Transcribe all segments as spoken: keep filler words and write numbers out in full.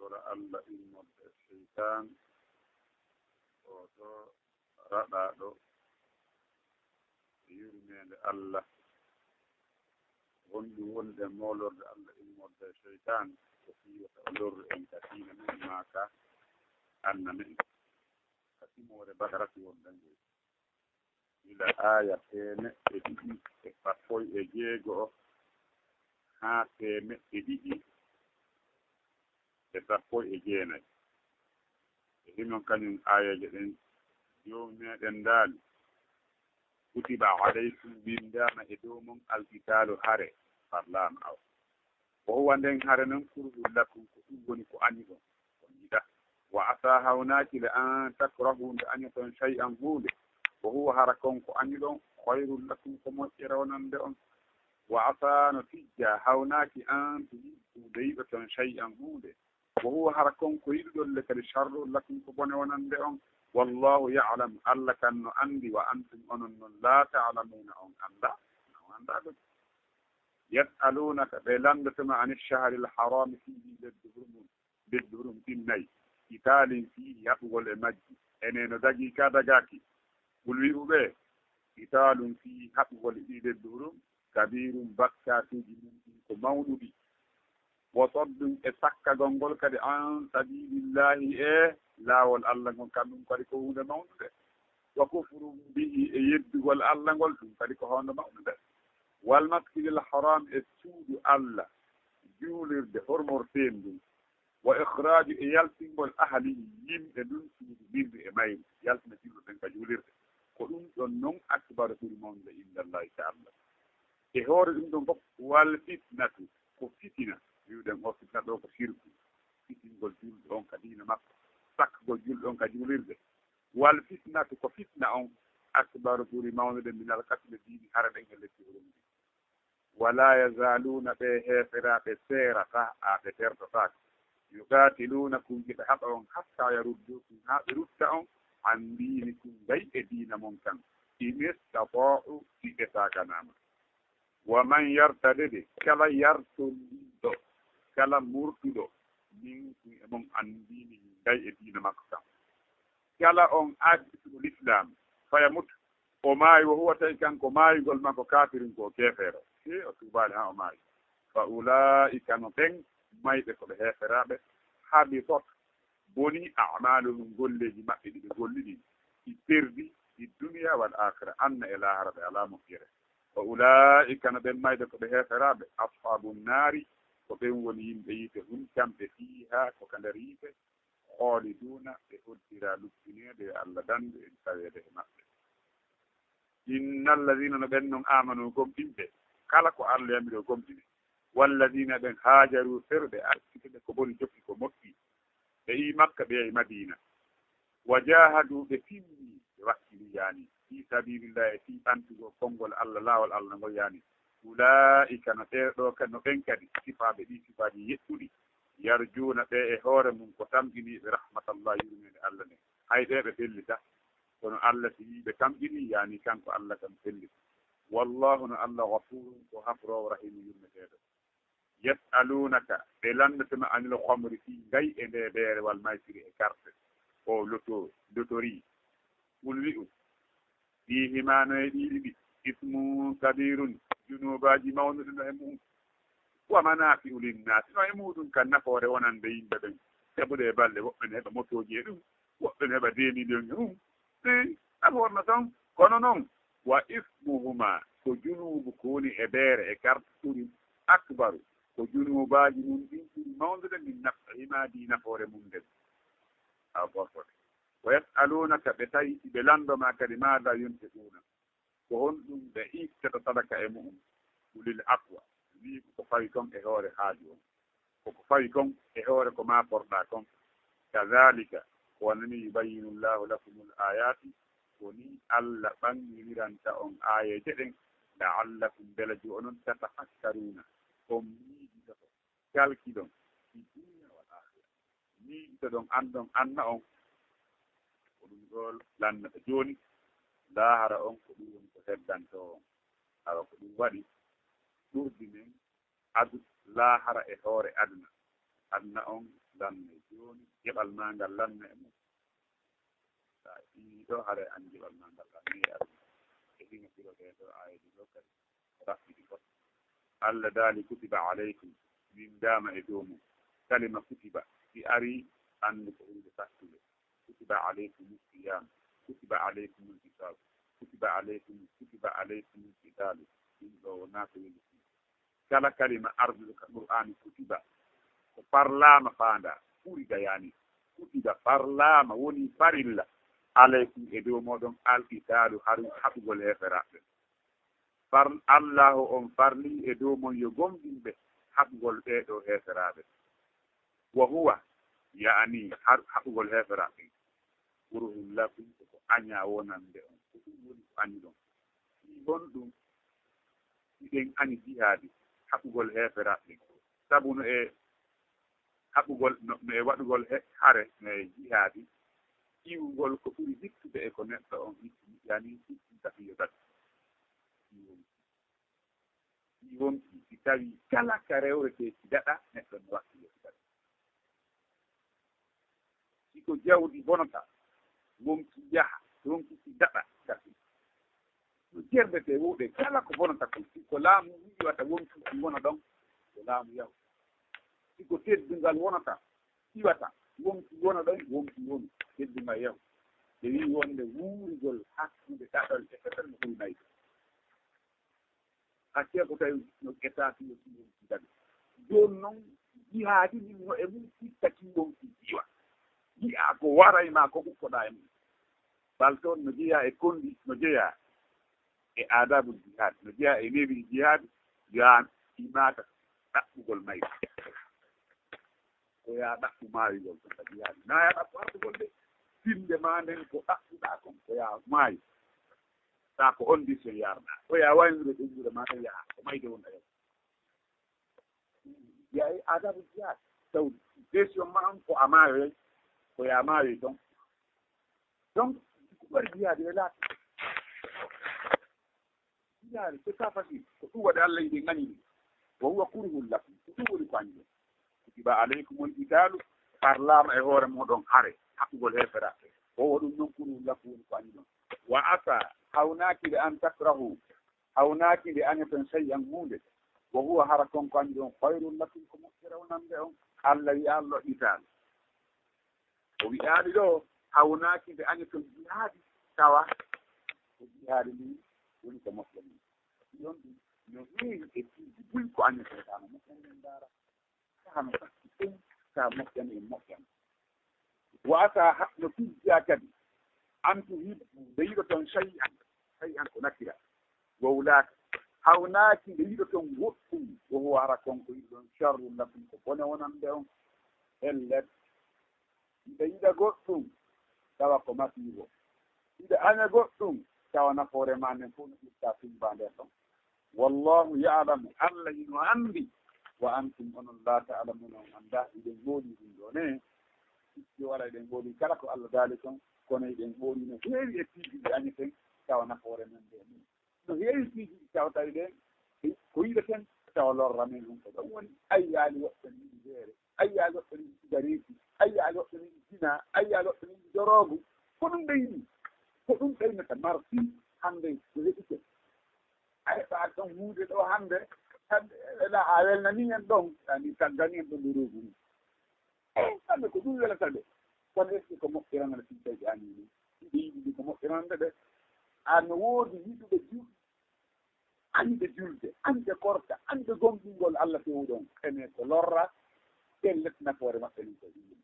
Lora Allah immorde seytaan, o to raɗaaɗo e yurmeende Allah. Honɗum woni ɗen mawlorde Allah immorde seytaan? Ko fii wota o lorru en ka diina men maa ka anname en. Ka timoore Badara si wondango gila aaya teemeɗɗe ɗiɗi e sappo e jeego haa teemeɗɗe ɗiɗi e sappo e jeenayi. E hinon kañum aayeeje ɗen, Joomi meɗen daali, kutiba alaykum, winndaama e dow mon, alkitaalu, hare, farlaama aw. Wa huwa, nden hare non, kurhun lakum, ko ɗum woni ko añuɗon, on yiɗa. Wa asa, hawnaaki le, an takrahu, nde añoton, shay'an, huunde. Wa huwa, hara kon ko añuɗon, khayrun lakum, ko moƴƴere wonande on. Wa asa, no tijja, hawnaaki, an tuhibbu, nde yiɗoton, shay'an, huunde. Wa huwa, hara kon ko yiɗuɗon le kadi, sharrun lakum, ko bone wonande on. Wallahu ya'lam, Allah kan no anndi, wa antum, onon non, la ta'lamuna, on annda, on annda ɗum. Yas'alunaka, ɓe lanndotoma, ani shahril harami, fii leddi hurmun, leddi hurum ɗin nayi, qitalin fihi, haɓugol e majji, ene no dagii ka dagaaki. Qul, wi'u ɓe, qitalun fihi, haɓugol e ɗi leddi hurum, kabirun, bakkaatuuji mum ɗin ko mawnuɗi. Wa saddun, e sakkagol ngol kadi, an sabilillahi, e laawol Allah ngol, kanum kadi ko huunde mawnde. Wa kufrun bihi, e yeddugol Allah ngol, ɗum kadi ko huunde mawnde. Wal masjidil haram, e suudu Allah, juulirde hormorteendu ndun. Wa ikhraaju, e yaltingol ahlihi, yimɓe ndun suudu, minhu, e mayru, yaltina julɓe ɓen ka juulirde. Ko ɗum ɗon non akbaru, ɓuri mawnude indallahi, ka Allah. E hoore ɗum ɗon fof, wal fitnatu, ko fitina, wi'uɗen o fitna ɗo ko shirku, fitingol julɗo on ka diina makko, sakkugol julɗo on ka juulirde. Wal fitnatu, ko fitna on, akbaru, ɓuri mawnude, minal qatli, diini hare ɗen e leppi hurum ɗin. Wala yazaluna, ɓe heeferaaɓe seerataa, a ɓe tertotaako. Yuqatilunakum, hiɓe haɓa on, hatta yaruddukum, haa ɓe rutta on, an diinikum, gay e diina mon kan. In istata'u, si ɓe saakanaama. Wa man yartadid, kala yartondinɗo, kala murtuɗo, minkum, e mon, an diinihi, gay e diina makko kan. Kala on addituɗo lislaam, fayamut, o maayi, wa huwa, tawi kanko maayugol makko, kaafirun, ko keefeero, si o tuubaali haa o maayi, fa ulaa'ika, no ɓen mayɓe ko ɓe heeferaaɓe, habitat, bonii, a'maaluhum, golleeji maɓɓe ɗi ɓe golli ɗin, ɗi perdi, fi dunya wal aakhira, aduna e laahara ɓe alaa moƴƴere. Wa ulaa'ika, no ɓen mayɓe ko ɓe heeferaaɓe, ashaabun naari, ko ɓen woni yimɓe yiite, hum, kamɓe, fiihaa, ko ka nder yiite, khaaliduuna, ɓe hoddiraa luttineede, yo Allah dandu en taweede e maɓɓe. Innal laziina, no ɓen non, aamanu, gomɗinɓe, kala ko Allah yamiri o gomɗini, wal laziina, ɓen haajaru, ferɓe, arsuɓe ko boni, jokki ko moƴƴi, ɓe iwi Makka, ɓe yahi Madiina, wa jaahadu, ɓe tinni, ɓe wakkili, yaani, fii sabiilillaahi, fii ɓantugol konngol Allah, laawol Allah ngol, yaani, ulaa'ika, no ɓee ɗoo ka-, no ɓen kadi, sifaaɓe ɗii sifaaji yeɗɗuɗi, yarjuuna, ɓe e hoore mum ko tamƴiniiɓe, rahmatallahi, yurmeende Allah nden. Hay ɓee ɓe fellita, kono Allah si wii ɓe tamƴinii, yaani kanko Allah kam fellita. Wallaahu, no Allah, ghafuurun, ko hafroowo, rahiimun, yurmeteeɗo. Yas'aluunaka, ɓe lanndotoma, anil khamri, fii ngay e ndee beere, wal maysiri, e karte, o loto, lotori. Qul, wi'u, fiihimaa, no e ɗii ɗiɗi, ismun kabiirun, junuubaaji mawnuɗi no e mu'un, wa manaafi'u linnaasi, no e muuɗum kan nafoore wonande yimɓe ɓen, sabu ɗee balɗe woɓɓe ne heɓa motooji e ɗum, woɓɓe ne heɓa deux millions e ɗum, si nafoore no ton. Kono non, wa ismuhumaa, ko junuubu ko woni e beere e karte ɓuri, akbaru, ko junuubaaji mum ɗin ɓuri mawnude, min naf'ihimaa, fii nafoore mum nden. A bortoɗe. Wa yas'aluunaka, ɓe tawi, ɓe lanndo ma kadi, maadaa yunfiquuna, ko honɗum ɓe ittata sadaka e mu'um? Qulil afwa, wii ko ko fawi kon e hoore haaju on, ko ko fawi kon e hoore ko maaporɗaa kon. Kadaalika, ko wano nii, yubayyinu Llaahu lakumul aayaati, ko nii Allah ɓanginiranta on aayeeje ɗen, la'allakum, mbela jo onon, tatafakkaruuna, on miijitoto, kalkilon, fi dunya wal aakhira, miijitoɗon, anndon anna on, ko ɗum ɗoo lannata jooni, laahara on, ko ɗum woni ko heddantoo on. Awa ko ɗum waɗi ɓurdi men adu laahara e hoore aduna. Aduna on lanna e jooni, geɓal maa ngal lanna e mum. Sa ƴiwi ɗo, hare an geɓal maa ngal lanna e aduna. E ɗi no firo ɗee ɗo aayeeje ɗo kadi raɓɓiɗi goɗɗo. Allah daali, "Kutiba alaykum", winndaama e dow mum. Kalima kutiba, si ari, anndu ko ɓuri sattude. "Kutiba alaykum siyam, kutiba alaykum kitab, kutiba alaykum, kutiba alaykum kitabu." Ɗum ɗo wonaa ko weli. Kala kalima arduɗo ka Qur'aani, kutiba, ko parlaama faanda, furida yani. Kutiba, parlaama, woni farilla, alaykum, e dow mooɗon, alkitaalu, haru haɓugol heeferaaɓe. Far-, Allaahu on farlii e dow mon yo gomɗinɓe haɓugol ɓee ɗoo heeferaaɓe. Wa huwa, yaani har-, haɓugol heeferaaɓe. Kurhun lakum, ko ko añaa wonande on. Ko ɗum woni ko añuɗon. Fii honɗum? Hiɗen añi jihaadi, haɓugol heeferaaɓe. Sabu no e haɓugol, no, no e waɗugol he-, hare, no e jihaadi, iwgol ko ɓuri hittude e ko neɗɗo on itti, yani itti tafi yo tafi. Ɗi wonki si tawii kala ka rewretee si daɗa, neɗɗo no waɗtude si daɗa. Si ko jawdi bonata, wonki yaha, wonki si daɗa, kasi. No jerdetee wowɗe kala ko bonata kon, si ko laamu wi'i wata wonki si wona ɗon, ko laamu yahu. Si ko teddungal wonata, iwata, wonki wona ɗon, wonki woni, teddungal yahu. Ɓe wi'i wonde wuurugol hakkunde ɗaɗol e fetel no ɓuri nayde. Hakkee ko tawi no ƴettaaki yo ɗum wonki daɗi. Jooni noon, jihaadi min no e mum ittaki wonki jiwa. Yi'a ko waray ma ko ukkoɗaa e mum. Bal toon no jeyaa e kondi, no jeyaa e aadabul jihaad, no jeyaa e neeɓi jihaad, yo an imaaka ɗaɓɓugol mayde. Ko yaa ɗaɓɓu maayugol kon kadi yaade. Na yaa ɗaɓɓu haɓugol de. Finnde maa nden ko ɗaɓɓuɗaa kon, ko yaa maayu. Taa ko on disen yaarɗaa. Ko yaa wayndude ɗum ɓure maa tan yahaa. Ko mayde won a yaw. Yaay adabu jihaad. Taw décision maa on ko a maayoy, ko yaa maayoy ton. Donc, ko ɓuri jihaad e laati. Yaari, c'est pas facile. Ko ɗum waɗi Allah yiɗi ŋañi ɗum. Wa huwa kurhun lakum. Ko ɗum woni ko añi ɗum. Kutiba alaykumul qitaalu, parlaama e hoore mooɗon hare, haɓɓugol heeferaaɓe. Wa huwa ɗum noon kurhun lakum woni ko añi ɗum. Wa asa, hawnaaki nde an takrahu, hawnaaki nde añoton shay'an huunde. Wa huwa hara kon ko añi ɗum khayrun lakum ko moƴƴere wonande on. Allah wi'a Allah qitaalu. O wi'aali ɗo, hawnaaki nde añoton jihaadi, tawa ko jihaadi ndin woni ko moƴƴani. Ɗon ɗum no heewi e piiji buy ko añoton, taa no moƴƴani en ndaara, taa no sakki en, taa moƴƴani en moƴƴani. Wa asa ha-, no tijjaa kadi, an tuhibbu, nde yiɗoton shay'an, shay'an ko nakira, wowlaaka, hawnaaki nde yiɗoton goɗɗum, wa huwa hara kon ko yiɗoɗon sharrun lakum ko bone wonande on, pellet. Hiɗa yiɗa goɗɗum, tawa ko masiibo. Hiɗa aña goɗɗum, tawa nafoore maa nden fof no ƴetta tumba nder ɗon. Wallahu ya'lamu, Allah hino anndi, wa antum onon la ta'lamuna, on anndaa, hiɗen hooli ɗum ɗo ne. Sikki wala hiɗen hooli kala ko Allah daali kon, kono hiɗen hooli no heewi e piiji ɗi añeten, tawa nafoore men nde mum. No heewi piiji ɗi tawata ɗen, ko yiɗeten tawa lorra men on ko ɗon woni. Ayyaali woɓɓe no yiɗi feere, ayyaali woɓɓe no yiɗi sigareeti, ayyaali woɓɓe no yiɗi zina, ayyaali woɓɓe no yiɗi doroogu. Ko ɗum ɓe yiɗi, ko ɗum ɓe yiɗata. Marsi hannde ko heɓike. A heɓa ɗon huunde ɗo hannde, hannde ela a welnani en ɗon, ani taggani en ɗon doroogu mum. Kamɓe ko ɗum welata ɓe. Kono est-ce que ko moƴƴiran ana fii tawi ɓe anii ni? Hiɓe yiɗi ɗum ko moƴƴirande ɓe. Ano woodi yiɗuɓe julde, añuɓe julde, añuɓe korka, añuɓe gomɗingol Allah fewuɗo on. Ene ko lorra, pellet nafoore maɓɓe nin ko ɗum.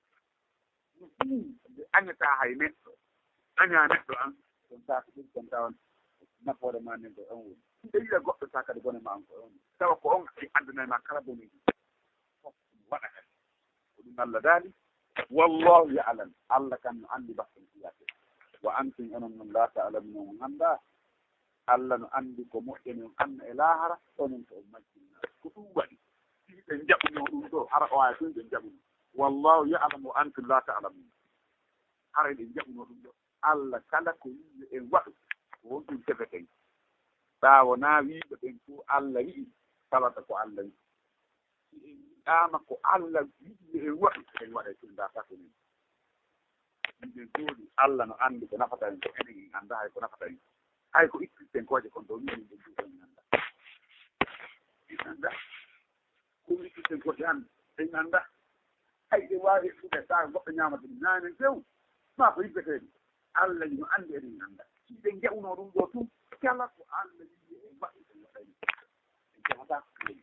No fii ɓe añataa hay neɗɗo. Añaa neɗɗo an, ɗon taa ko ɗum kon tawan nafoore maa nden ko on woni. Hiɓe yiɗa goɗɗo taa kadi bone maa on ko on. Tawa ko on addanay maa kala bone. Fof waɗa kadi. Ko ɗum Allah daali, "Wallahu ya'lam." Allah kan no anndi batten fiyate. "Wa antum," onon non, "la ta'lamuna," on anndaa. Allah no anndi ko moƴƴani on anna e laahara, onon ko on majjinna. Ko ɗum waɗi. Si hiɗen jaɓuno ɗum ɗo, hara o aya tun ɓe jaɓuno. "Wallahu ya'lam wa antum la ta'lamun." Hara hiɗen jaɓuno ɗum ɗo. Allah kala ko wi'i en waɗu, ko honɗum tefeten. Ɓaawo naa wiiɓe ɓen fof Allah wi'i, tawata ko Allah wi'i. Si en yiɗaama ko Alla yiɗi en waɗu, en waɗay ɗum, ndaa sako men. Miɗen jooɗi, Alla no anndi ko nafata en, ko enen en anndaa hay ko nafata en. Hay ko ittirten kooƴe kon ɗo, minen en ɗum en anndaa. En anndaa. Ko ittirten kooƴe hannde, en anndaa. Hay ɓe waawi ittude taa goɗɗo ñaamata ɗum, ñaamen few. Maa ko yibbeteeɗo. Alla no anndi, enen en anndaa. Si ɓe nge'unoo ɗum ɗo tun, kala ko Alla yiɗi en waɗu, en waɗay. En jahataa ko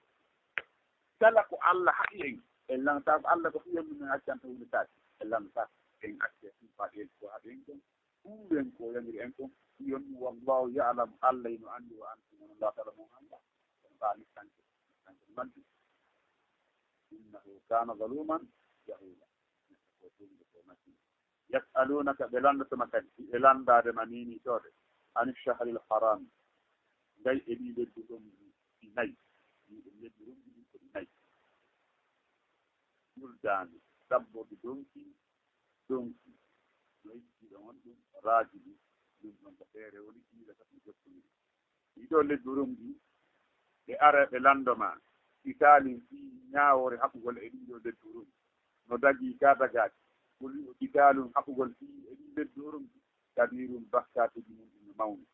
kala ko Alla haɗi en, en lanata ko Alla ko fiyan mum en accanta huunde taake. En lanata en acca ɗum faade en ko haɗi en kon. Huuren ko yamiri en kon. Yon wallahu ya'lam, Alla ino anndi wa antum la ta'lamun. Alla on ɓaali kanko, kanko manti. Innahu kana zaluman jahula. Neɗɗo ko tuumiɗo ko masibo. Yas'alunaka, ɓe lanndotoma kadi, ɓe lanndaade ma niinitoode, ani shahril haram, ngay e ɗii lebbi ɗon ɗi nayi, ɗi ɗon lebbi ɗon ɗi ko ɗi nayi. Juldaani, sabbo ɗi donki, donki, no hecciɗo on ɗum, raaji ɗi, ɗum ɗon ko feere woni ɗiɗo tati jokkondiri. Ɗiɗo lebbi rumɗi, ɓe ara ɓe lanndo ma, qitaalin fii ñaawoore haɓugol e ɗiɗo lebbi rumɗi, no dagii ka dagaaki, qul qitaalun haɓugol fii e ɗiɗo lebbi rumɗi, kabiirun bakkaatuuji mum ɗin no mawni.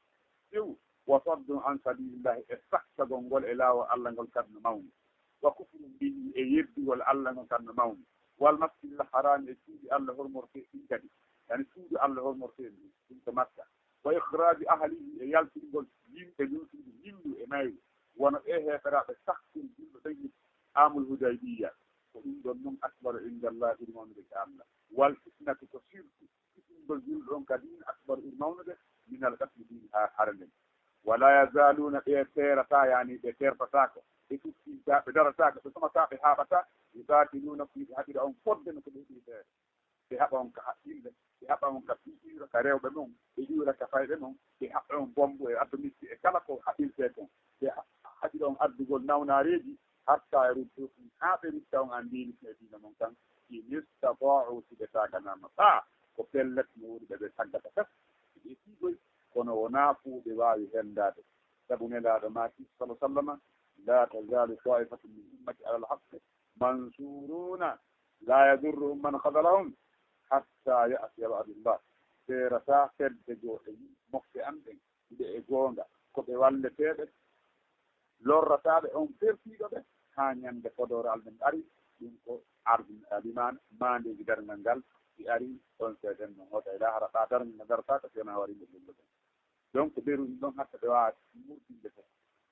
Tew, wa saddun an sabilillahi e sakkagol ngol e laawol Alla ngol kadi no mawni. Wa kufrun bihi e yeddugol Alla ngol kadi no mawni. Wal masjidil haraami e cuuɗi Alla hormorteeɗi ɗin kadi, yani cuuɗi Alla hormorteeɗi ɗin, ɗum ko Makka. Wa ikhraaji ahlihi e yaltingol yimɓe luuttuɓe yimɓe e mayru, wano ɓee heeferaaɓe sakkiri julɓe ɓen e amul Hudaybiyya, ko ɗum ɗon non akbaru inda Allah ɓuri mawnude ka Allah. Wal fitnatu ko sirku, fitnugol julɗo on ka diina akbaru ɓuri mawnude minal qatli diina ha hare nden. Wala yazaluna ɓe seerataa, yani ɓe tertataako, ɓe sukkintaa, ɓe darataako, ɓe somataa, ɓe haaɓataa, yuqatilunakum ɓe haɓira on fodde no ko ɓe heɓiri feere. Ɓe haɓa on ka haqqille, ɓe haɓa on ka piiɗiira ka rewɓe mon, ɓe iwra ka fayɓe mon, ɓe haɓa on bombu e atomiste e kala ko haɓirtee kon. Ɓe ha-, haɗira on addugol nawnaareeji, hatta yaruddukum, haa ɓe rutta on an diinikum e diina mon kan, in istata'u, si ɓe taaganaama. Ɓaa, ko pellet no woni ɓe ɓe taggata fes, ɓe ɓe tiigoy, kono wonaa fuu ɓe waawi henndaade. Sabu Nelaaɗo maaki, sallallaahu alayhi wa sallam, la tazalu ta'ifatun min ummati alal haqqi mansuruna la yadurruhum man khadalahum hatta ya'tiya wa'dullah. Seerataa fedde goo e yimɓe mofte am ɓen, ɓe e goonga, ko ɓe walleteeɓe, lorrataa ɓe, on fertiiɗo ɓe, haa ñande fodoore Alla nden ari, ɗum ko ardi limaan, maandeeji darngal ngal, si ari, on seeɗen no hoota e laahara, ɓaa darngal ngal darataako, si wonaa wari mo ɗum ɗum. Donc, ɓeru ɗum ɗon hatta ɓe waawa murtinde fof.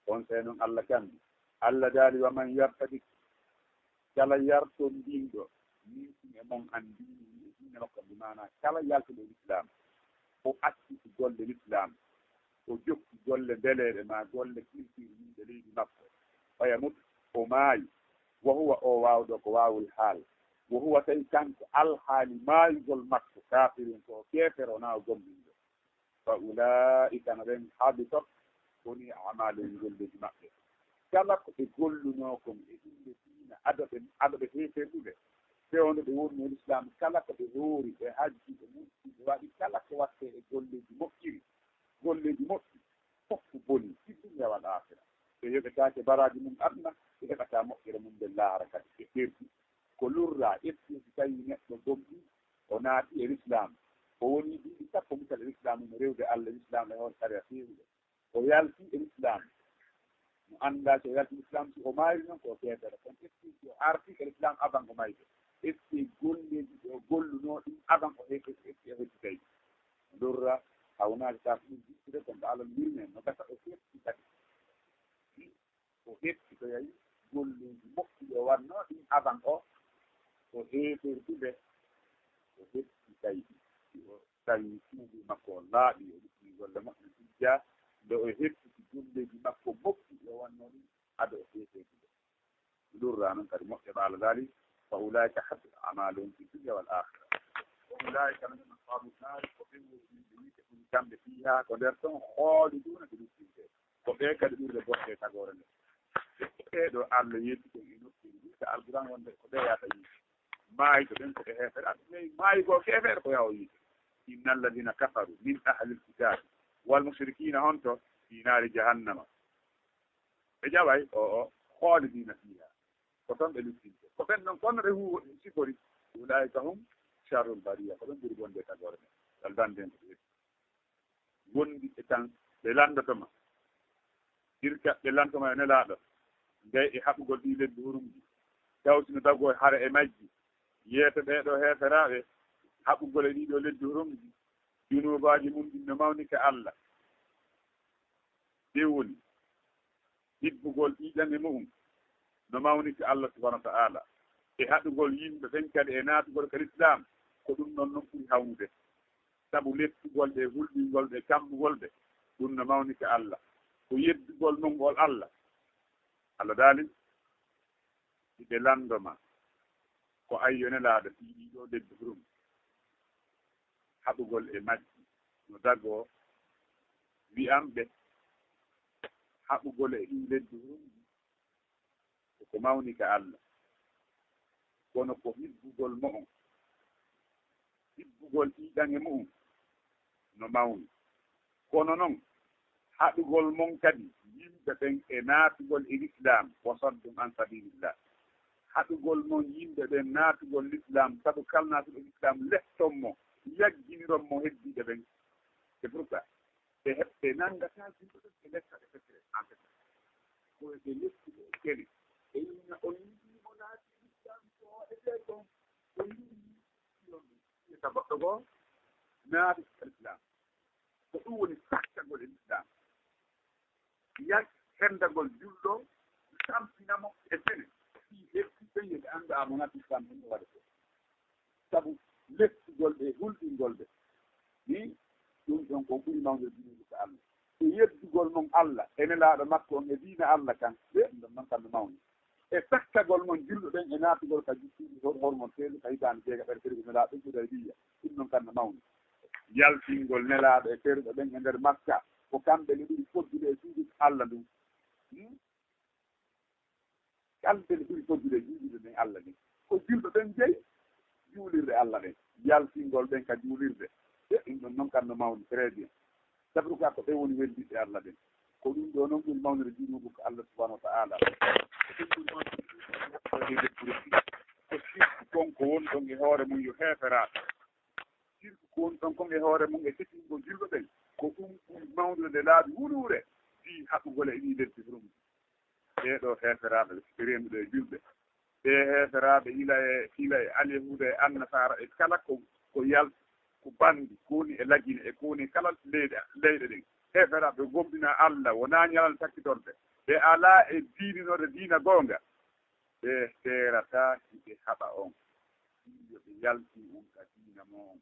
On sey noon Allah kammi. Allah daali, "Wa man yartadik," kala yartondinɗo, "minkum," e mon, "an diinihi," e diine makko, bi maana kala yaltuɗo Lislaam, o acci golle Lislaam, o jokki golle mbeleeɗe maa golle kiltiiɗe yimɓe leydi makko, "fa yamut," o maayi, "wa huwa," o waawɗo ko waawul haal, "wa huwa," tawi kanko alhaali maayugol makko, "kaafirun," ko o keefero, wonaa o gomɗinɗo. "Fa ulaa'ika," no ɓen, "habitat," woni, "a'maaluhum," golleeji maɓɓe. Kala ko ɓe gollunoo kon e innde diina, ado ɓe, ado ɓe heeferdude, fewndo ɓe wonnoo Lislaam, kala ko ɓe hoori, ɓe hajji, ɓe murti, ɓe waɗi, kala ko wattee e golleeji moƴƴiri, golleeji moƴƴi, fof ko boni, fi dunya wal aakhira. Ɓe yoɓetaake baraaji mum aduna, ɓe heɓataa moƴƴere mum nder laahara kadi, ɓe ɓerdi. Ko lurraa, est-ce que si tawii neɗɗo gomɗii, o naati e Lislaam, o wonii duuɓi sappo, misal, e Lislaam, no rewde Allah, Lislaam e hoore sariya feewuɗo, o yaltii e Lislaam, mo anndaa si o yaltii Lislaam, si o maayri noon ko o keefeero. Kono est-ce que si o artii e Lislaam avant o mayde, est-ce que golleeji ɗi o gollunoo ɗin avant o heɓ-, est-ce que o heɓtitay ɗi? Lurraa, hawnaade taa ko ɗum jiɗtude, kono ko Allah yurmee, no gasa o heɓti kadi. O heɓtitoyay golleeji moƴƴi ɗi o waɗnoo ɗin avant o, o heefertude, o heɓtitay ɗi. Si o tawi tuubi makko o laaɓi, o ɗuɗɗini golle moƴƴe, hijja, nde o heɓtiti golleeji makko moƴƴi ɗi o waɗnoo ɗin ado o heefertude. Lurraa noon kadi moƴƴo ɓaalo daali, "fa ulaa'ika habitat a'maaluhum fi dunya wal aakhira. Wa ulaa'ika min ashaabi naari," ko ɓen woni yimɓe yiite, ɗum kamɓe fiihaa ko nder ton, khaaliduuna ɓe luttinte. Ko ɓe kadi ɓurɓe bonde e tagoore nde. Ɓe ɗo Allah yetti ɗum e nokkeeli ɗuɗɗi ka Alquran wonde ko ɓe yahata yiite. Maayɓe ɓen ko ɓe heeferɓe. Ɓe maayi ko keefeero ko yaha o yiite. "Inna alladhina kafaru min ahlil kitaabi wal mushrikiina," honto? "Fi naari jahannama." Ɓe ƴaway o, o, "khaalidiina fiihaa." Ko toon ɓe luttinte. Ko ɓen noon, kono ɓe huuwo-, sifori. Ulaa'ika hum sharrul bariya. Ko ɓen ɓuri bonde e tagoore men. Ngal danden ko ɓe wondi e tan, ɓe lanndotoma. Irka ɓe lanndotoma e Nelaaɗo, ndey e haɓugol ɗii lebbi hurumji. Taw si no dagoo hare e majji, yeeto ɓee ɗoo heeferaaɓe, haɓugol e ɗii ɗoo lebbi hurumji, junuubaaji mum ɗin no mawni ka Alla. Ɗe woni hibbugol ƴiiƴan e mu'un no mawni ka Allah subhanahu wa ta'ala, e haɗugol yimɓe ɓen kadi e naatugol ka Lislaam, ko ɗum ɗon non ɓuri hawnude. Sabu lettugol ɓe, hulɓingol ɓe, kammbugol ɓe, ɗum no mawni ka Allah. Ko yeddugol mongol Allah. Allah daali, hiɓe lanndo ma, ko an yo Nelaaɗo fii ɗii ɗoo lebbi hurum. Haɓugol e majji no dagoo, wi'an ɓe, haɓugol e ɗii lebbi hurum ko ko mawni ka Allah, kono ko hibbugol mo'on, hibbugol ƴiiƴan e mu'un no mawni. Kono non, haɗugol mon kadi yimɓe ɓen e naatugol e Lislaam, wa saddun an sabilillah. Haɗugol mon yimɓe ɓen naatugol Lislaam, sabu kala naatuɗo Lislaam letton mo, yagginiron mo heddiiɓe ɓen. C'est pourquoi ɓe heɓ-, ɓe nanngataa yimɓe ɓen, ɓe letta ɓe feccere en fait. Ko ɓe lettuɓe e kene. E inna on yiɗi mo naati Lislaam ko waɗetee kon, o yiɗi on ɗum. Ɓe ka goɗɗo goo naati Lislaam. Ko ɗum woni sakkagol e Lislaam. Yak hendagol julɗo, tampina mo e sene. Fii hefti ɓe yiɗi annda a mo naati Lislaam, ɗum ɗo waɗetee. Sabu lettugol ɓe e hulɓingol ɓe. Ni ɗum ɗon ko ɓuri mawnude junuubu ka Allah. E yeddugol non Allah, e Nelaaɗo makko on, e diina Allah kan, ɓe ɗum ɗon non kan no mawni. E sakkagol mon julɓe ɓen e naatugol ka jukkuuji hor-, hormon teelu ka hitaande jeegaɓere fergo Nelaaɗo ɗum ɓuri e diya. Ɗum non kan no mawni. Yaltingol Nelaaɗo e fergo ɓen e nder Makka, ko kamɓe ɓe ɓuri foddude e suudu Allah ndun. Hmm? Kamɓe ɓe ɓuri foddude e juulirde nden Allah nden. Ko julɓe ɓen jeyi juulirde Allah nden. Yaltingol ɓen ka juulirde. E ɗum ɗon non kan no mawni, très bien. Sabu ko, ko ɓe woni weldiɓɓe Allah ɓen. Ko ɗum ɗo non ɓuri mawnude junuubu ka Allah subhanahu wa ta'ala. Ko ɗum ɓuri mawnude junuubu ko sirku kon ko woni ɗon e hoore mum yo heeferaaɓe. Sirku ko woni ɗon kon e hoore mum e tetingol julɓe ɓen. Ko ɗum ɓuri mawnude nde laabi wuluure fii haɓugol e ɗii leppi hurum. Ɓee ɗoo heeferaaɓe ɓe renduɗo e julɓe. Ɓee heeferaaɓe ila e, ila e Alyahuuda e Annasaara e kala ko, ko yal-, ko banndi, ko woni e Lagine e ko woni e kala leyɗe, leyɗe ɗen. Heeferaaɓe gomɗinaa Allah, wonaa ñalal sakkitorde. Ɓe alaa e diininorde diina goonga. Ɓe seerataa si ɓe haɓa on. Yo ɓe yaltin on ka diina mon.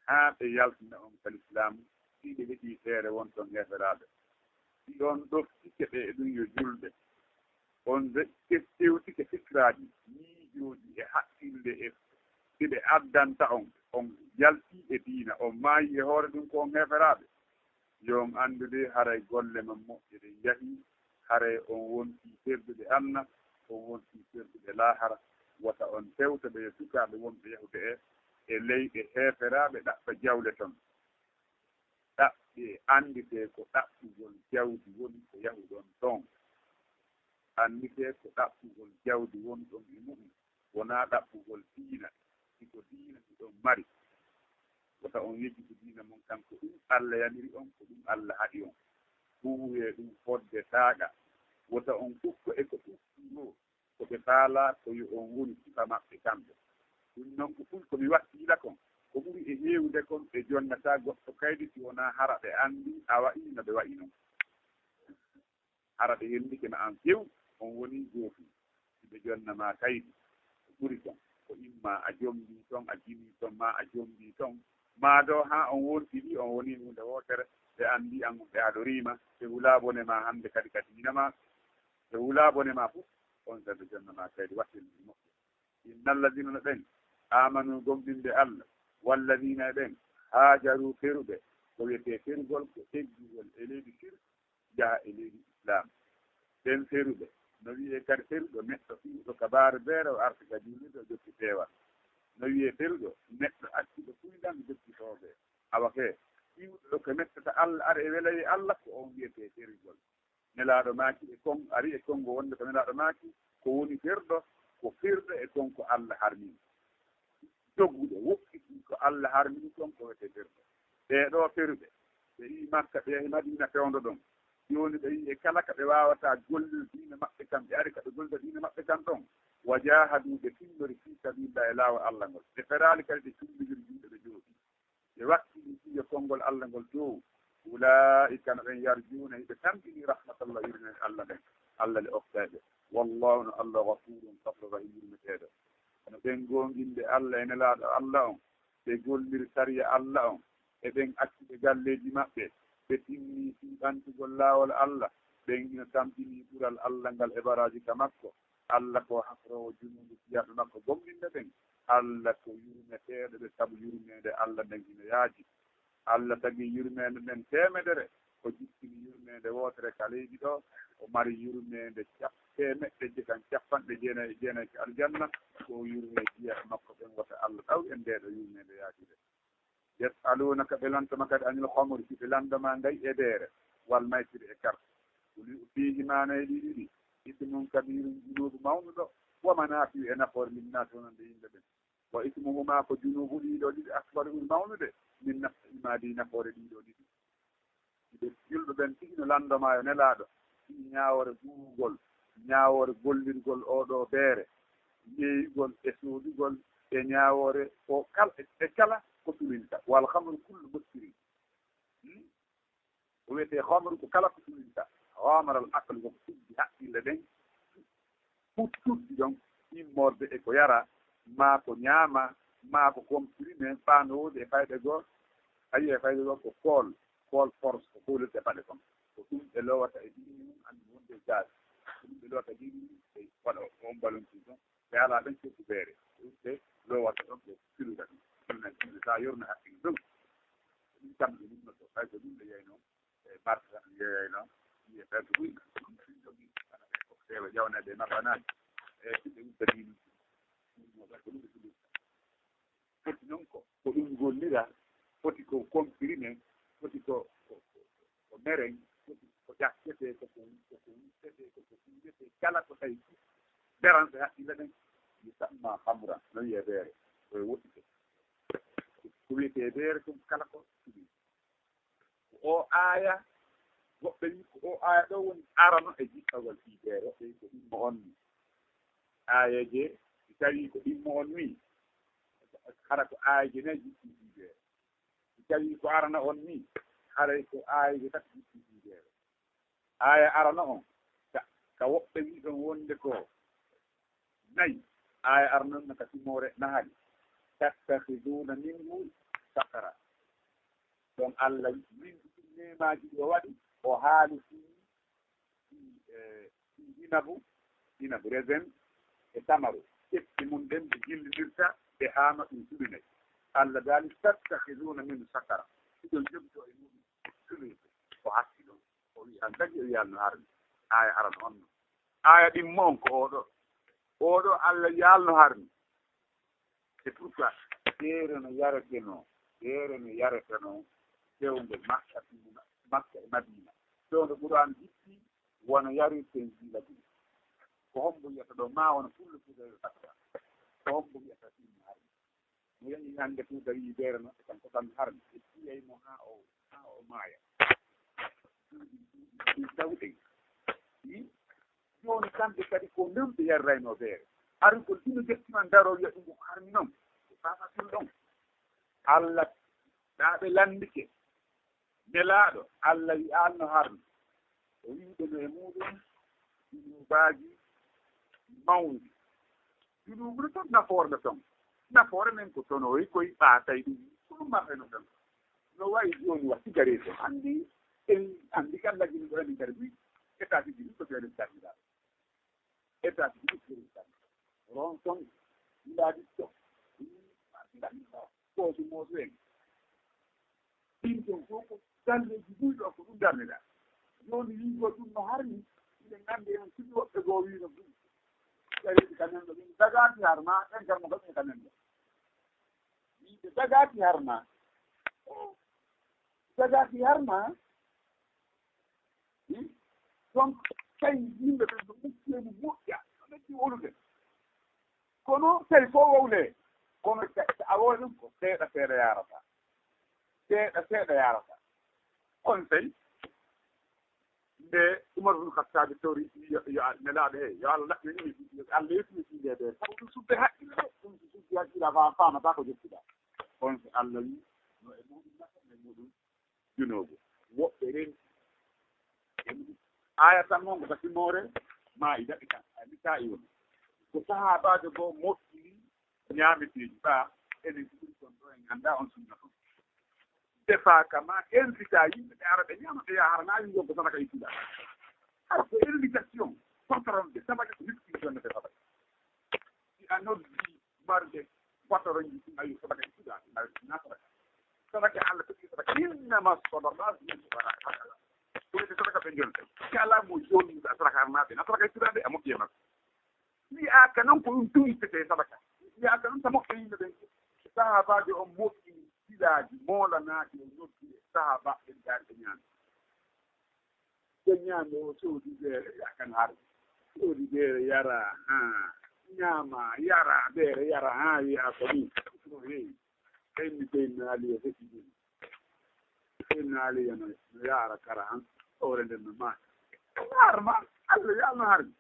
Haa ɓe yaltina on ka Lislaam, si ɓe heɓii feere won ton heeferaaɓe. Si on ɗoftike ɓe e ɗum yo julɓe, on re-, tewtike fikraaji, miijooji e hakkille e si ɓe addanta on, on yaltii e diina, on maayii e hoore ɗum ko on heeferaaɓe. Yo on anndu de haray golle mon moƴƴe ɗen yahii, haray on wontii ferduɓe Alla, on wontii ferduɓe laahara. Wota on tewto ɓe yo sukaaɓe wonɓe yahude e, e leyɗe heeferaaɓe ɗaɓɓa jawle ton. Ɗaɓɓee, annditee ko ɗaɓɓugol jawdi woni ko yahuɗon ton. Annditee ko ɗaɓɓugol jawdi wonɗon e mu'un. Wonaa ɗaɓɓugol diina, si ko diina hiɗon mari. Wota on yejjitu diina mon kan, ko ɗum Alla yamiri on, ko ɗum Alla haɗi on. Huuwee ɗum fodde saaɗa. Wota on ukko e ko ukki ngoo, ko ɓe faalaa ko yo on wonu sifa maɓɓe kamɓe. Ɗum non ko ɓuri ko mi wakkila kon, ko ɓuri e heewude kon ɓe jonnataa goɗɗo kaydi si wonaa hara ɓe anndi a wa'i no ɓe wa'i non. Hara ɓe henndike ma an few, on wonii gootum. Si ɓe jonna ma kaydi, ko ɓuri kon, ko imma a jombii ton, a jimii ton, maa a jombii ton, maa doo haa on wontidii, on wonii huunde wootere, ɓe anndii an, ɓe adorii ma, ɓe hulaa bone ma hannde kadi ka diina maa, ɓe hulaa bone ma fof, on sabi jonna ma kaydi, wattindii moƴƴo. Inna alladina no ɓen, amanu gomɗinde Allah, walladina e ɓen, haajaru feruɓe, ko wiyetee ferugol ko eggugol e leydi sirk, yaha e leydi Islam. Ɓen feruɓe, no wiyee kadi feruɗo neɗɗo iwɗo ka baare beere o arti ka juulirde o jokki peewal. No wiyee feruɗo neɗɗo accuɗo kuyɗan o jokki soobee. Awa kee, iwɗo ko mettata Allah, ara e welayee Allah, ko on wiyetee ferugol. Nelaaɗo maaki e kon, ari e konngo wonde ko Nelaaɗo maaki, Ko woni ferdo? Ko ferdo e kon ko Allah harmini. Doguɗo, woɗɗiti ko Allah harmini kon ko wiyetee ferdo. Ɓee ɗoo feruɓe, ɓe yii Makka, ɓe yahi Madina fewndo ɗon. Jooni ɓe yii e kala ka ɓe waawata gollirde diina maɓɓe kan, ɓe ari ka ɓe gollirta diina maɓɓe kan ɗon. Wa jahadu, ɓe tinnori fii sabilillahi, e laawol Allah ngol. Ɓe feraali kadi ɓe cummidiri juuɗe ɓe jooɗii. Ɓe wakkili fii yo konngol Allah ngol dow. Ulaa'ika, no ɓen, yarjuuna, hiɓe tamƴini rahmatallah, yurmeende Allah nden. Allah le okkay ɓe. Wallahu, no Allah, ghafuurun, safro, rahim, yurmeteeɗo. Kono ɓen goonginde Allah e Nelaaɗo Allah on, ɓe golliri sariya Allah on, e ɓen accuɓe galleeji maɓɓe, ɓe tinnii fii ɓantugol laawol Allah, ɓen ina tamƴinii ɓural Allah ngal e baraaji ka makko. Allah ko hafroowo junuubu jiyaaɓe makko gomɗinɓe ɓen. Allah ko yurmeteeɗo ɓe, sabu yurmeende Allah nden ina yaaji. Allah tagi yurmeende nden teemedere, o jippini yurmeende wootere ka leydi ɗoo, o mari yurmeende cap-, teemeɗɗe jetan, cappanɗe jeenayi e jeenayi ka aljanna, ko o yurmee jiyaaɓe makko ɓen. Wota Allah taw en ndee ɗoo yurmeende yaajude. Yas'aluunaka, ɓe lanndoma kadi, anil khamri, si ɓe lanndoma ngay e beere, wal maysiri e karte. Qul, fiihimaa, e ɗi ɗiɗi, ismun kabiirun, junuubu mawnuɗo, wa manaafi'u, e nafoore, linnaasi, wonande yimɓe ɓen. Wa ismuhumaa, ko junuubu ɗii ɗoo ɗiɗi, akbaru, ɓuri mawnude, min naf'ihimaa, ɗi nafoore ɗii ɗoo ɗiɗi. Ɓe julɓe ɓen tigi no lanndoma yo Nelaaɗo, fii ñaawoore huuwugol, ñaawoore gollirgol oo ɗoo beere, yeeyugol e soodugol, e ñaawoore o kal-, e, e kala ko sulinta. Wal khamru kullu muskirin. Hmm? Ko wiyetee khamru ko kala ko sulinta. Ghamara al aql, ko suddi haqqille ɗen. Huttuddi ɗon immorde e ko yara, maa ko ñaama, maa ko comprimé, faa no woodi e fayɓe goo. A yi'ay fayɓe goo ko kool, kool force, ko koolirta e paɗe kon. Ko ɗum ɓe lowata e diini mum, anndi wonde e gaz. Ko ɗum ɓe lowata e diini mum, ɓe waɗa o-, on ballon ɗum ɗon. Ɓe alaa ɓen coggu beere. Ko ɗum ɓe lowata ɗon, ɓe filuta ɗum. Ɗum nan ɗum, sa yorna hakkille ɗum. Ko ɗum kamɓe ɗum no ɗo, fay ko ɗum ɓe yeyno. E barka yeeyayno, yiye ɓerɗo buy. Ɗum ɗum jogi, ana ɓe ko feewa ƴawnaaɓe e maɓɓanaaji. E ɓe udda diinu. Ɗum mo ɓe ko ɗum ɓe suɓi. Foti noon ko, ko ɗum gollira, foti ko comprimé, foti ko, ko, ko, ko meren, foti ko ƴakketee, ko ko, ko ko wuttete, ko ko fiirete, kala ko tawi beranɓe haqqille ɓen, yusamma khamran, no wiyee beere, ko e woɗɗite. Ko wiyetee beere ɗum kala ko suɓi. Ko o aaya, woɓɓe wi ko o aaya ɗo woni arano e jippagol fii beere, woɓɓe wi ko ɗimmo on wi. Aaya je, si tawi ko ɗimmo on wi, hara ko aaya je nayi jippi fii beere. Si tawi ko arano on wi, haray ko aaya je tati jippi fii beere. Aaya arano on, ka, ka woɓɓe wi ɗon wonde ko nayi, aaya arano on ka timoore nahali, tattakhiduna minhu sakara. Ɗon Allah winndi ɗum neemaaji ɗi o waɗi, o haali fii, fii, eh, fii inabu, inabu, raisin, e tamaru. Ƴetti mum ɗen ɓe jillindirta, ɓe haama ɗum suɓinay. Allah daali, tattakhiduna minhu sakara. Hiɗon jogito e muɗum suɓirde. O hatti ɗon. O wi'i, an kadi o yaalno harmi. Aaya arano on non. Aaya ɗimmo on ko oo ɗoo. Oo ɗoo Allah yaalno harmi. C'est pourquoi beere no yaretenoo, beere no yaretenoo fewndo Makka, Makka e Madina. Fewndo Qur'aan jippi, wano yarirten jiila ɗum. Ko hombo wiyata ɗo, maa wano fullo fuɗoyo sakka. Ko hombo wiyata ɗum harmi? Mi yehi hannde Fuuta, wi'i beere maɓɓe kan ko tan harmi. Ɓe siyay mo haa o, haa o maaya. Ɗum tawɗen. Hmm? Jooni kamɓe kadi ko ndem ɓe yarraynoo beere. Arugol ɗum e gettiman daroo wi'a ɗum ko harmi non. Ko fafatin ɗon. Allah, taa ɓe lanndike. Nelaaɗo, Allah wi'aano harmi. O wi'i ɓe no e muuɗum junuubaaji mawɗi. Junuubu no ton, nafoore no ton. Nafoore men ko tonoyi koy ɓaatay ɗum. Ko ɗum marre no ton. No wayi jooni wa sigareet on. Anndi, en anndi kan laggi ɗum ɗo en kadi buy. État ji ɗum ko ɓe ɗum darniraaɓe. État ji ɗum ɓe ɗum darniraaɓe. Ron ton, mbaadi ton. Koosi moosu en. Ɗin ɗon fof ko galleeji buy ɗo ko ɗum darniraa. Jooni wiigol ɗum no harmi, miɗen anndi en suɓi woɓɓe goo wiino ɗum. Tawi ka men ɗo, min dagaaki harma, en kam mo gaɗi ka men ɗo. Wiide dagaaki harma. Dagaaki harma. Hmm? Donc, tawi yimɓe ɓen no ɓuccee mo moƴƴa. No ɓe Tawi fof wowle, kono a wowi ɗum ko seeɗa seeɗa yarata, seeɗa seeɗa yarata. On tawi nde Umar bun Khattabi tori yo nelaaɗo he yo Allah laɓɓini yo Allah yettini ɗinde ɓe sabu ɗum sudde haqqille ɗum so suddi haqqille a faamata ko jokkuɗa. On so Allah wi no e muɗum nafata e muɗum junoobu woɓɓe renti e muɗum. Aya tan noon ko takimoore ma i daɗi kan a mita i woni ko sahaabaajo goo moƴƴini ñaameteeji ɓaa enen ko ɓuri kon ɗo en annda on sunna ɗon defaaka ma invita yimɓe ɓe ara ɓe ñaama ɓe yaha hara na wi ko sadaka ittuɗa hara ko invitation patron de sadaka ko miskini jonnete sadaka si a noddi marde patron ji ɗum ayi sadaka ittuɗa na sadaka sadaka Allah tagi sadaka innama sadaqat min fuqara ko wiyete sadaka ɓe jonte kala mo jonnuɗa sadaka arnaɓe na sadaka ittuɗa de a moƴƴi e makko wiyaaka noon ko ɗum tun ittete sadaka wiyaaka noon ta moƴƴo yimɓe ɓen sahaabaajo on moƴƴi silaaji moolanaaɗi o noddi e sahaabaaɓe ɓen daari ɓe ñaami ɓe ñaami o soodi beere yakan har soodi beere yara ha ñaama yara beere yara ha wiya ko ɗum no heewi ɓenni seyna ali e heɓi ɗum seyna ali no yaara kara han hoore nden no maaka harma allah yalno harmi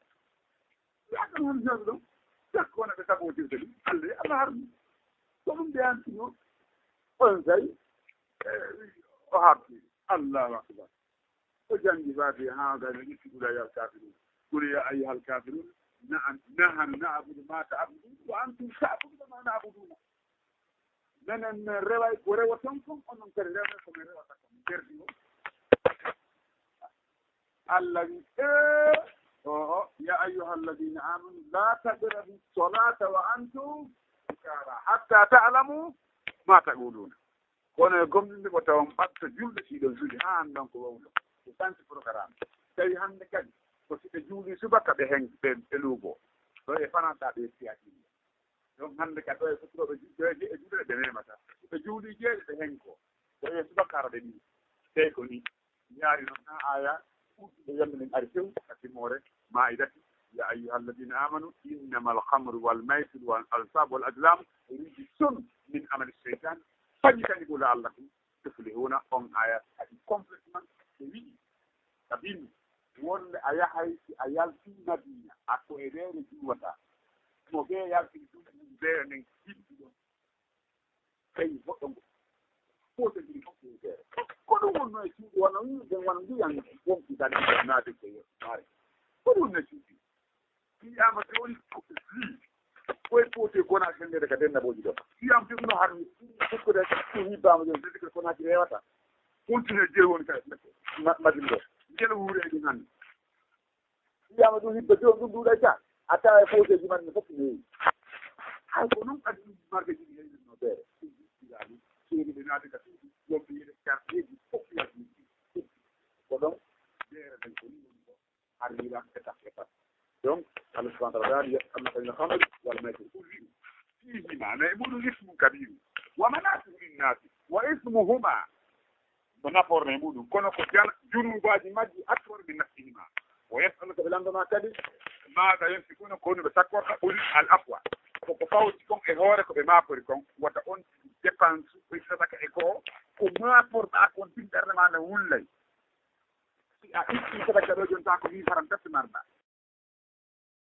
Yaaka noon jooɗo ɗum, sakko wona ɓe sabotirde ɗum, Allah e Allah harmi. Ko ɗum ɓe antinoo, on tawi o harti, Allahu akbar. O janngi Faatiha haa gayno ƴetti Qul ya ayyuhal kafirun. Qul ya ayyuhal kafirun, na'am, nahnu na'budu ma ta'budun wa antum ta'buduna ma na'buduna. Menen men reway ko rewoton kon onon kadi reway ko men rewata kon nder ɗi o Allah wi e oho ya ayyuha alladina amanu la taqrabu solata wa antum sukara hatta ta'lamu ma taquluna kono e gomɗinde ko tawon ɓatta julde siɗon juuli ha andan ko wawɗo ko santi programme tawi hande kadi ko si ɓe juuli subaka ɓe hen ɓe luubo ɗo e fananɗa ɓe siyaki Donc hannde ka ɗo e fuɗɗooɓe ɗo e jeɗɗe juuɗe ɓe memata. Ɓe juuli jeeɗe ɓe henko. Ko e subaka ara ɓe ɗiɗi. Sey ko ni. Yaari noon haa aya ɓurɗuɗo yamde nden ari few ka timmoore maa'idati. يا أيها الذين آمنوا إنما الخمر والميسر والأنصاب والأزلام رجس من عمل الشيطان فاجتنبوه لعلكم تفلحون. On aya haɗi complètement ɓe wiɗi. Ka bimbi wonde a yahay si a yaltii Madiina a ko e reere juwata mo bee yaltii ɗum ɗum reere nden hiddu ɗon tawi hoɗo ngo fof so jiri fof ko reere ko ɗum wonno e cuuɗi wano nden wano ndiyan wonki dani naade ko yo maare ko ɗum wonno e cuuɗi Qiyaama jooni ko fii koye foti gona hennede ka dennabooji ɗo qiyaama jooni no harmi fukkude ɗum hibbaama jooni dendike konaaki rewata continue jey woni ka madin ɗo njel wuure e ɗum hannde qiyaama ɗum hibba jooni ɗum ɗuuɗay ka a tawa e footeeji man ne fof neewi hay ko noon addi ɗum margaji ɗi heynanno ɓeere ɗum jiɗɗiraani seeni ɓe naati ka suudu wonɓe yiyde quartieji fof yaji ko ɗon jeere men ko ni woni ɗo harira étape étape donc Allah subhanahu wa ta'ala yas'alunaka anil khamri wal maisir qul fihima na e muɗum ismun kabiru wa manafi'u linnasi wa ismuhuma ko nafoore e muɗum kono ko junubaji majji akbar min nafsihima wa yas'aluka ɓe landoma kadi maga yonti kono ko woni ɓe sakkorta qul al afwa koko fawti kon e hoore ko ɓe mafori kon wata on dépense ɓe sadaka e goo ko maforɗa kon tin ɓerde ma no wullay si a itti sadaka ɗo jonta ko mille francs perte marɗa